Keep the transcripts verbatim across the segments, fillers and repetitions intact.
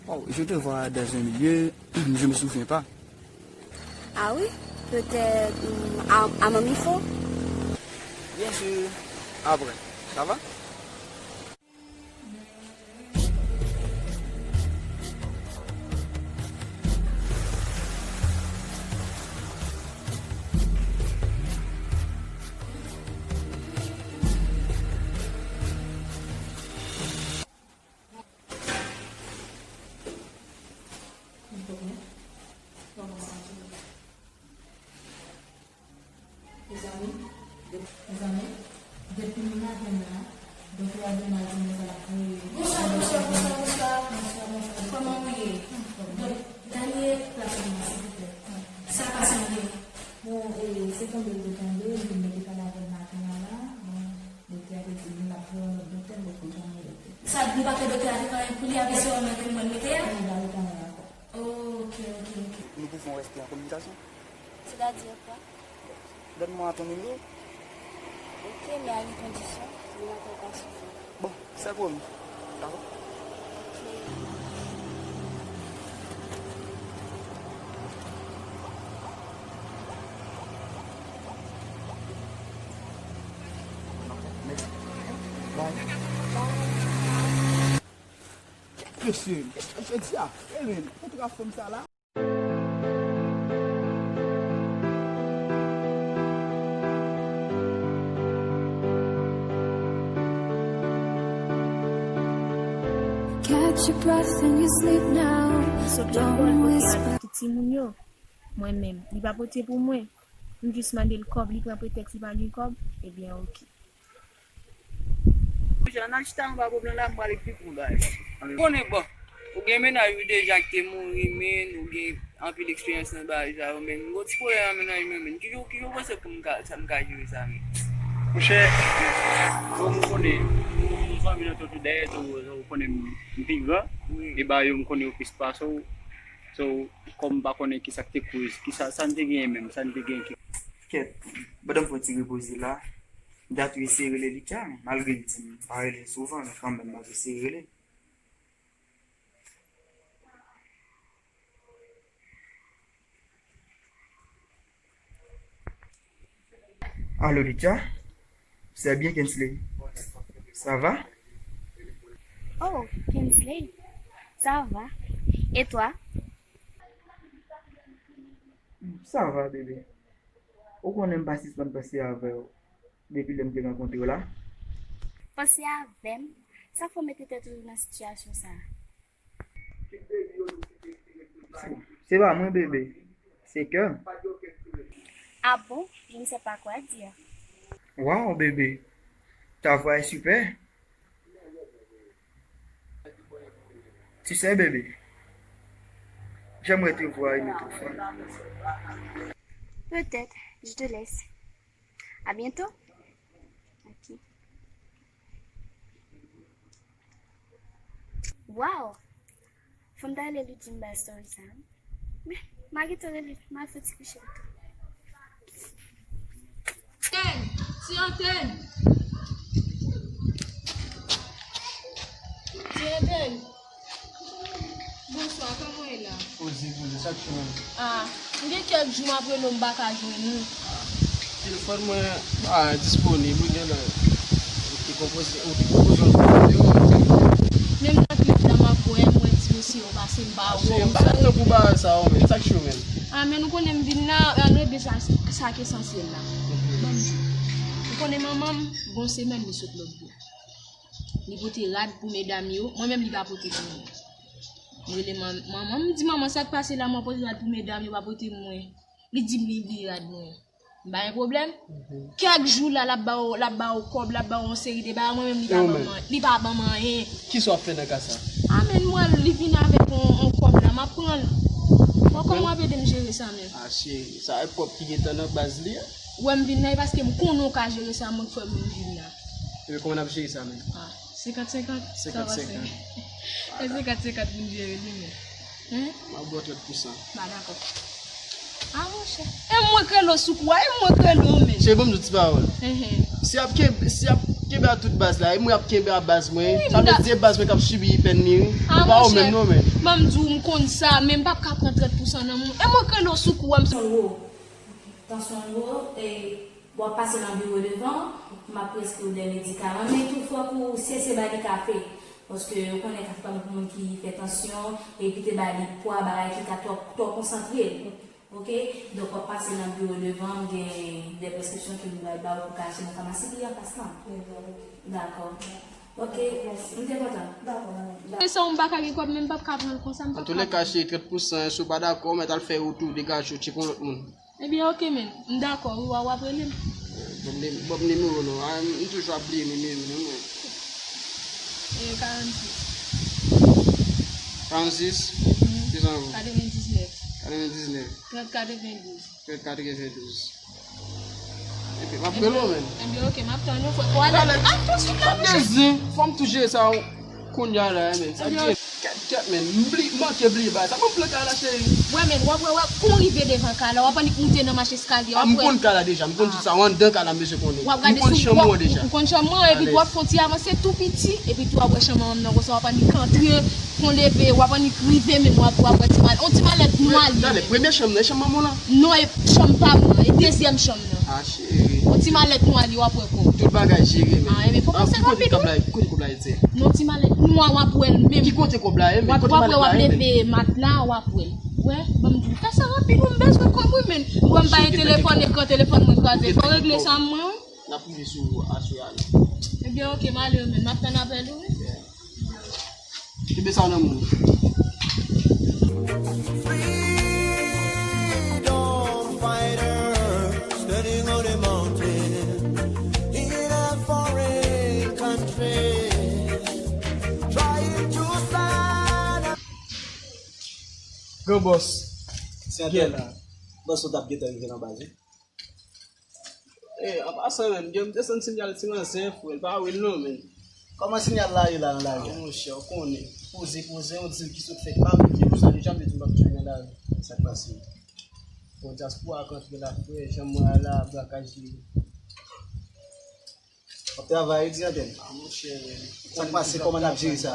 Oh, je te vois dans un milieu, je me souviens pas. Ah oui, peut-être, hmm, à, à Mamifo. Bien sûr. Après, ça va? Mezanmi, mezanmi, depi m lage m la, doktè a vin la di m sa l ap voye. Bonswa, bonswa, bonswa, bonswa. Bonswa, bonswa. Kòman w ye? Anfòm. Dok, Daniel, plas mwen, silvouplè. Sa pase anyen? Bon, e, se tonbe l te tonbe, li vin mete pale avè m maten an la. Bon, doktè a te di m l ap voye yon lòt doktè, m poko janm wè doktè. Sa, nou pa fè doktè a te fè anyen pou li avè se yon lòt mwen mete a? Non, li pa mete anyen ankò. Oh, ok, ok, ok. Nou pou fè yon respè an kominikasyon. C'est-à-dire quoi? Donne-moi ton numéro. Ok, mais à une condition, je n'appelle pas souvent. Bon, c'est promis. D'accord? Ok. Merci. Bye. Bye. Mesye, mesye, di a, e men, ou trap fanm sa la? Catch your breath and you sleep now. So don't whisper. Tout timoun yo, mwen menm, li pa pote pou mwen. M jis mande l kòb, li pran pretèks li pa gen kòb. Ebyen, oke. Jan n al chita anba pòm nan la, m pral eksplike w bagay. Konnen, bon, ou gen mennaj ou deja ki te mouri, men ou gen anpil eksperyans nan bagay sa yo, men m gon ti pwoblèm ak mennaj mwen, men ki jan, ki jan w panse pou m ka, sa m ka jere sa, men? Monchè, bon, m konnen, m fanmi nan tou, tou dèyè tou, ou konnen m, m pi gran, wi, e bagay yo m konnen yo plis pase w, so, kòm m pa konnen kisa k te koz, kisa, sa n te genyen menm, sa n te genyen ki. Kèt, pandan m fè yon ti repoze la, m ta tou eseye rele Licha, malgre l di m pa rele l souvan, men kanmenm, m ap eseye rele l. Alo, Licha? C'est bien, Kensley. Ça va? Oh, Kensley, ça va. Et toi? Ça va, bebe. Ou konnen m pa sispann panse avè w depi lè m te rankontre w la. Panse avè m? Sa k fè w mete tèt ou nan sitiyasyon sa a? Se, se pa mwen, bebe. Se kè m. Ah bon? Je ne sais pas quoi dire. Waw, bebe. Ta voix est super. Tu sais, bébé, j'aimerais te voir une autre fois. Peut-être, je te laisse. À bientôt. Ok. Wow! Fò m ta rele Ludjine bay story sa. Men, m a gentan rele, m al fè ti kouche li tou. Antèn! Ti Antèn! Ti Antèn! Bonswa, kòman w ye la? Poze, poze, sa k fè menm? Ah, m gen kèk jou m ap rele w, m pa ka jwenn ou. Telefòn mwen pa disponib, ou genlè ou te konpoze, ou te konpoze yon numewo. Menm nan klib la m ap wè, m wè ti mesye yo pase, m pa wè w. M pa nan pou bagay sa yo, men sa k cho menm? Ah, men nou konnen m vin la, ann regle sa, sa k esansyèl la. Ban m di w. Ou konnen manman m, gon semèn li sot lòtbò. Li pote rad pou medam yo, mwen menm li pa pote pou mwen. M rele man-, manman m, m di, "Manman, sa k pase la, mwen pote rad pou medam yo, pa pote mwen." Li di m li bliye rad mwen. M pa gen pwoblèm. Kèk jou la, l ap ba w, l ap ba w kòb, l ap ba w yon seri de bagay, mwen menm li pa ban m an-, li pa ban m anyen. Kisa w ap fè nan ka sa? Ah, men m wè l, li vin avèk yon, yon kòb la, m ap pran l. Bon, kòman w ap ede m jere sa menm? Ah, cheri, sa e kòb ki gentan nan baz li a. Ou wè m vin la, e paske m konnen w ka jere sa, mwen k fè m vin la. Epi kòman n ap jere sa menm? Ah, senkant senkant, sa pase. Senkant senkant. E senkant senkant pou n jere li menm. Hein? M ap ba w trant pou san. Ba dakò. Ah bon? E mwen k rele w sou kou a, e mwen k rele w, men. Cheri, ban m di w ti pawòl. Enhen. Si y ap kenbe, si y ap kenbe a tout baz la, e mwen y ap kenbe a baz mwen. Wi, sa vle di se baz mwen k ap sibi pèn li, wi. Ah, e pa ou menm non, men. Ban m di w, m konn sa, men m p ap ka pran trant pousan nan moun. E mwen k rele w sou kou a, m. Tansyon l wo. Tansyon l wo, e w ap pase nan biwo devan, m ap preskri w de medikaman, men tou fòk ou sese ba li kafe. Paske ou konnen kafe pa bon pou moun ki fè tansyon, evite ba li pwa, bagay ki ka twò, twò konsantre. Ok? Donk, w ap pase nan biwo devan, m gen de preskripsyon ke m pral ba w pou ka achte nan famasi ki anfas lan. Dakò. Ok. Mèsi. M te kontan. Dakò, madanm. E sa, m pa ka gen kòb, men m p ap ka pran l konsa, m p ap ka pran l. Antoulèka, cheri, trant pousan, si w pa dakò, w mèt al fè wout ou, degaje w, tcheke yon lòt moun. Ebyen, ok, men. M dakò, wi, w a, w ap rele m. Ban m ni-, ban m nimewo w non. Ah, m toujou ap bliye nimewo w non, mwen. E, karannsis. Karannsis? Mhm. Kisa ankò? Katrevendiznèf. Katrevendiznèf. Trant katrevendouz. Trant katrevendouz. Epi, m ap rele w, men. Ebyen, ok, m ap tann ou, frè. Talè. Ah, tousuit la, monchè. Fò m tou jere sa, kounye a la, men. Sa gen. Kèt, kèt, men. M bli-, manke bliye bagay sa. Ban m pran kay la, cheri. Wè, men, w ap wè, wè, kon w rive devan kay la, w ap annik moute nan mach eskalye, w ap wè. Ah, m konn kay la deja, m konn tout sa. W anndan kay la, m bezwen konnen. W ap gade si w wè, ou konn chanm mwen, epi w ap fè yon ti avanse tou piti, epi tou w ap wè chanm manman m nan konsa, w ap annik antre, kon leve, w ap annik rive, men w ap, w ap wè ti malèt. Yon ti malèt nwa li ye. Talè, premye chanm nan, e chanm manman w lan? Non, e chanm pa m nan, e dezyèm chanm nan. Ah, cheri. Yon ti malèt nwa li, w ap wè kòb. Tout bagay jere, men. Ah, ebyen, fò w panse rapid, wi. Ki kote kòb la ye? Ki kote kòb la ye, ti? Non, ti malèt nwa, w ap wè l menm. Ki kote kòb la ye, men? Kote malèt la ye, men? W ap wè, w ap leve matla, w ap wè l. Wè, ban m di w, fè sa rapid, wi, m bezwen kòb, wi, men. Wè, m bay telefòn, ekran telefòn mwen kraze. Fò w regle sa mwen, wi. N ap rive sou aswè a la. Ebyen, ok, m ale, men. M ap tann apèl ou, wi. Kenbe sa nan men w. Freedom fighter standing on a mountain in a foreign country, trying to stand up. Gran bòs, se antèl la. Bòs, ou t ap gentan rive nan baz, wi. Eh, an pasan menm, gen m te santi m t al ti manzè, frè, l pa wi l non, men. Kòman sinyal la ye la nan lari a? Ah, monchè, ou konnen. Poze, poze, yon dil ki sot fèt pa konn ki pou sa deja, m te di m p ap jwenn nan lari. Sa k pase? Bon, dyaspora k antre la, frè, jan m wè a la, brakaj li. W ap travay, wi, di antèn. Ah, monchè, men. Sa k pase, kòman n ap jere sa?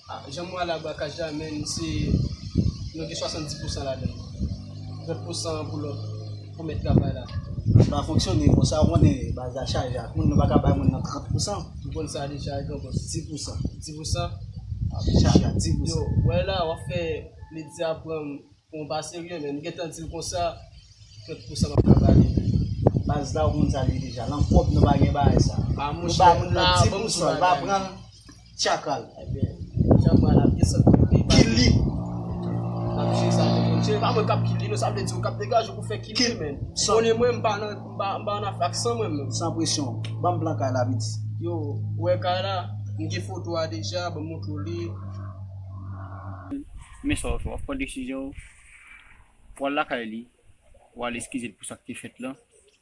Ah, jan m wè a la brakaj la, men, se, nou gen swasanndis pousan ladan l. Trant pousan pou lòt, pou mèt travay la. Li pa fonksyone konsa, ou konnen, baz la chaje ak moun, nou pa ka bay moun nan trant pousan. M konn sa deja, gran bòs. Dis pousan. Dis pousan? Ap chaje ak dis pousan. Yo, wè la, w ap fè Lidya pran m pou yon pa serye, men m gentan di l konsa, trant pousan m ap ka ba li. Baz la, ou konn sa l ye deja. Nan kòb, nou pa gen bagay sa. Ah, monchè, nou ba moun nan dis pousan, li pa pran l. Tchakal. Ebyen, tchakal la, gen sant pou li. Kill li. N ap jere sa, men, monchè, pa mwen k ap kill li, non, sa vle di ou k ap degaje pou fè kill li, men. Ou konnen mwen, m pa nan, m pa, m pa nan afè ak san mwen menm. San presyon. Ban m plan kay la, piti. Yo, ou wè kay la, m gen foto a deja, ban m montre w li. Men sa w ap fè, w ap pran desizyon w, w al lakay li, w al eskize l pou sa k te fèt lan.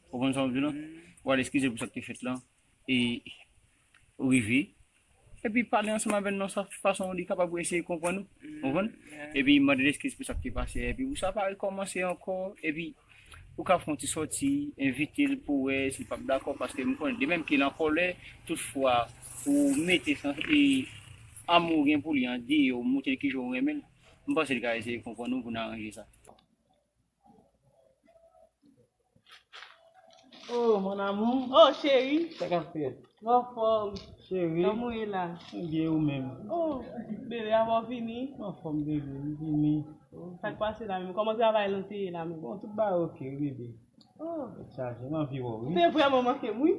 Ou konprann sa m ap di w lan? W al eskize l pou sa k te fèt lan. E ou rive. Epi pale ansanm avè l nan sa fason li kapab eseye konprann ou. Ou konprann? Epi mande l eskiz pou sa k te pase. Epi pou sa pa rekòmanse ankò. Epi ou ka fè yon ti sòti, envite l pou wè si l p ap dakò. Paske m konnen, de menm ke l an kòlè, toutfwa, ou mete sans, e, amou w gen pou li an deyò, ou montre l kijan ou renmen l. M panse l ka eseye konprann ou pou n aranje sa. Oh, mon amour. Oh, cheri. Sa k ap fèt? Mwen anfòm. Cheri. Kòman w ye la? Mwen byen, ou menm? Oh, bebe, apa w vini? Mwen anfòm, bebe, m vini. Oh, sa k pase la menm? Kòman travay lan te ye la menm? Bon, tout bagay oke, wi, bebe. Oh. Tèt chaje, m anvi wè w, wi. Ou te vrèman manke m, wi.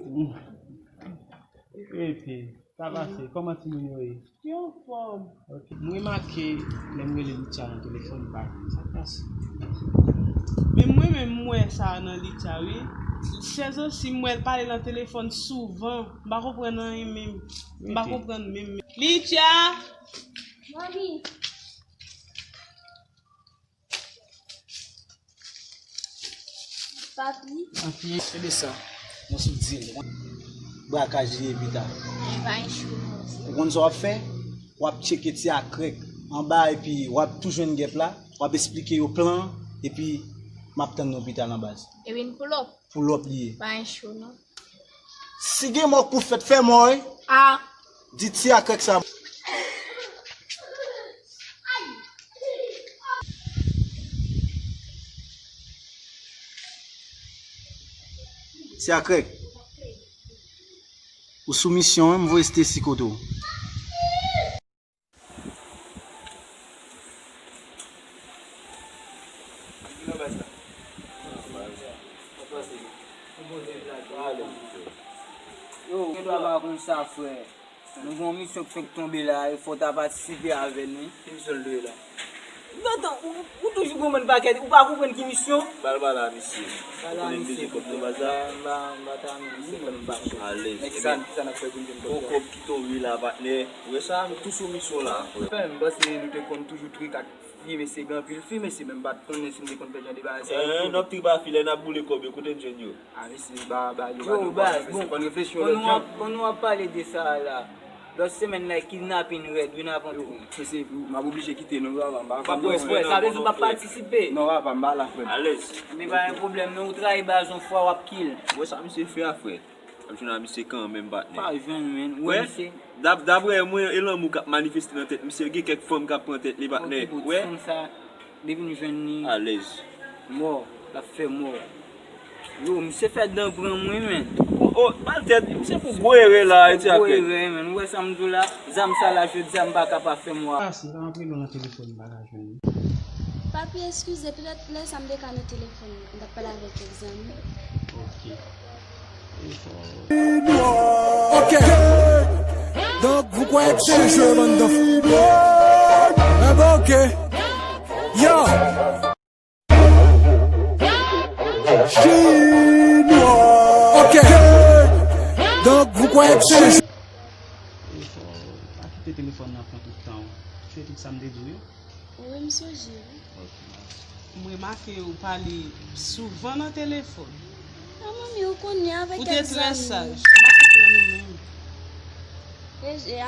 Epi, sa pase, kòman timoun yo ye? Yo anfòm. Ok. M remake, lè m rele Litya nan telefòn, li pa vini. Sa k pase? Men mwen menm, m wè sa nan Litya, wi. Sèzosi, m wè l pale nan telefòn souvan. M pa konprann anyen menm. M pa konprann menm. Litya! Mami! Papi. Anpi, tande sa. Mwen sou dil. Brakaj li ye pita. E pa yon cho, non. Ou konn sa w ap fè? W ap tcheke ti akrèk anba epi w ap tou jwenn gèp la. W ap esplike yo plan an epi M ap tann nou pita nan baz. Ebyen, pull up. Pull up li ye. Pa gen cho, non. Si gen mò k pou fèt, fè mò, wi. A. Di ti a krèk sa. Ti a krèk. Ou sou misyon, wi, m voye Stacy kote w. Yo, gen dwa pa konn sa, frè. Nou gen yon misyon k fenk tonbe la, e fò w ta patisipe avè n, wi. Ki misyon l dwe la? Gentan, ou, ou toujou gon bann pakèt, ou pa konprann ki misyon? Bal bala, misye. Bala, misye. Ou konnen m bezwen kòb nan baz la? M pa, m pa ta menm, misye fè m fache. Alèz. Nèg sa, sa n ap fè pou n jwenn kòb sa? Gon kòb ki tonbe la, patnè. Ou wè sa, nou tou sou misyon la, frè. Frè, m panse nou te konn toujou trikak. Fi, mesye, gen anpil fi, mesye, men m pa t konnen si m te konn fè jan de bagay sa yo. Eh, n ap tripa fi, lè n ap boule kòb yo, kote n jwenn yo? A, mesye, ba, ba, yo, ba, yo, baz, bon, konn reflechi yon lòt jan. Konn nou ap pale de sa la. Lòt semèn la, kidnapin rèd, wi, n ap antre. Yo, mesye, m ap oblije kite nou, papa, m pa konn. Frè, sa vle di w p ap patisipe? Non, papa, m pa la, frè. Alèz. Men pa gen pwoblèm, non, ou trayi baz yon fwa, w ap kill. Wè sa misye fè a, frè. Ap jwenn a misye kanmenm, patnè. Pa jwenn, men. Ou wè, wè, misye. Dap-, daprè mwen, e lanmou k ap manifeste nan tèt misye. Gen kèk fanm k ap pran tèt li, patnè. Wè. Fanm sa, depi m jwenn li. Alèz. Mò, l ap fè mò. Yo, misye fè dan pran mwen, men. O, o, mal tèt, misye pou gwo erè la, e ti a. Gwo erè, men. Ou wè sa m di w la? Zam sa la, jodi a, m pa ka pa fè mò. Pase, pa antre non nan telefòn, m pa ka jwenn li. Papi, eskize, petèt lè sa m te ka nan telefòn, m t ap pale avèk kèk zanmi. Ok. Ok. Donk, vous croyez que c'est un jeu, bann dòf? Eh ben, ok. Yo. Chinwa. Ok. Donk, vous croyez que c'est un jeu? E fò pa kite telefòn nan pran tout tan w. Ou fè tout sa m te di w yo? Wi, m sonje, wi. Ok. M remake ou pale souvan nan telefòn. A, manmi, ou konnen avèk kèk zanmi. Ou te trè saj. M pa konprann ou menm. E, e, a.